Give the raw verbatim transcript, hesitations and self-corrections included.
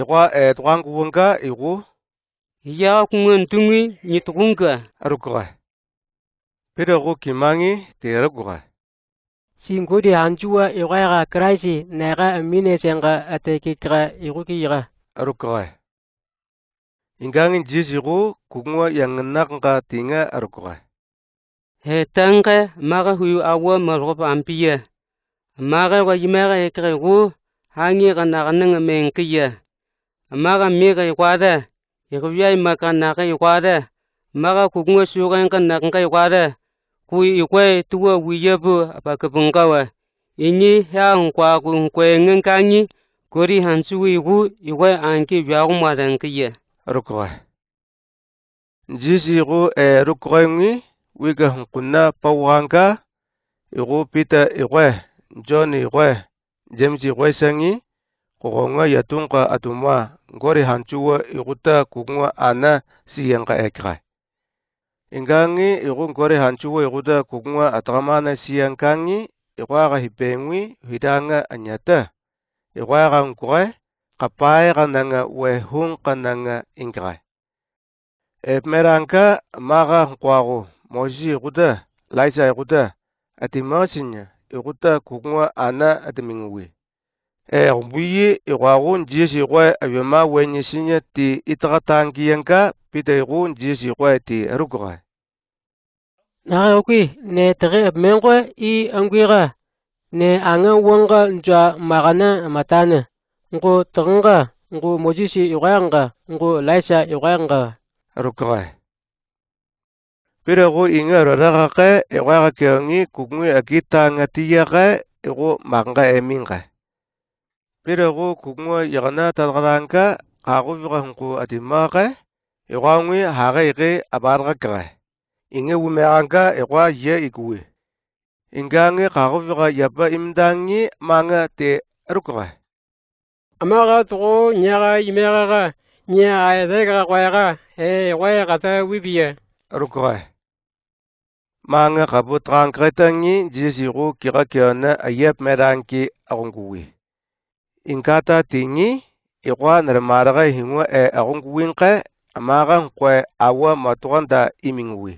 Iqwa e toqanguwanga iqu, "Hiyaqa kuŋan tuŋi nyi tukunga?" arukka. Pita ku kimangi ti arukka, "Si ngudi hanjuwa iqwa ka Kraisi, naaka amine sengka atekikka iqu kiika?" arukka. Ingkaŋi Jisisi ku kukuŋwa iyaŋanak ŋa tiŋa arukka, "He tangka, maka huyu awa marokop ambiya. Maka wa yimaka ekka ku, hangi ka nakanaŋ meŋkiya. Maka mika iqwata, iqwiyai maka naka iqwata, maka kukuŋwa sukaŋka nakka iqwata, ku iqwa tuwa wiyapu pakapungkawa. Iŋi ha ŋkwaku ŋkweŋaŋ kaŋi, kori hanjuwi ku iqwa aŋki wiyaku mataŋkiya," arukka. Jisisi ku e arukka ŋi, wika ŋkunna pawaŋka, iqu Pita iqwa, Jon iqwa, Jemes iqwa saŋi, kokoŋa yatuŋka atuma, ŋkori hanjuwa iqta kukuŋwa ana siiyaŋka ekka. Ingkaŋi iqu ŋkori hanjuwa iqta kukuŋwa atakamana siiyaŋ kaŋi, iqwa ka hipeŋwi hitaŋa anyata, iqwa ka ŋkwa, kapaye kanaŋa we huŋ kanaŋa iŋka. E pemeraŋka maka ŋkwaku, Moses iqta, Laisa iqta, atimasin iqta kukuŋwa ana atimiŋwi. E ŋubuyi iqwaku Jisisi iqwa awiema wenyi sinya ti itaka taŋkiyaŋka, Pita iqu Jisisi iqwa ti arukka, "Nakai oki, ne teke epemeŋ ko i aŋkwi ka, ne aŋa waŋka nja makana matana, ŋko takaŋka, ŋko Moses iqwaŋka, ŋko Laisa iqwaŋka," arukka. Pita ku iŋa roraka ke, iqwa ka keoŋi kukuŋwi akitaŋa tiya ke, iqu makaŋka emiŋka. Pita ku kukuŋwa yakana tatakaŋka, kakufika ŋku atima ke, iqwaŋwi haka iki abaraka ke. Iŋa wimekaŋka iqwa ya ikuwi. Ingkaŋi kakufika yapa imdaŋi maŋa ti arukka, "Ama ka tuku nyaka yimeka ka, nya aeteka kwaya ka, he iqwa kata wipiya," arukka. Maŋa kabu takaŋka taŋi Jisisi ku kika keona aya pemeraŋki akoŋkuwi. Iŋkata tiŋi, iqwa naramaraka hiŋwa e akoŋkuwiŋka, ama ka ŋkwa awa matukanta imiŋwi.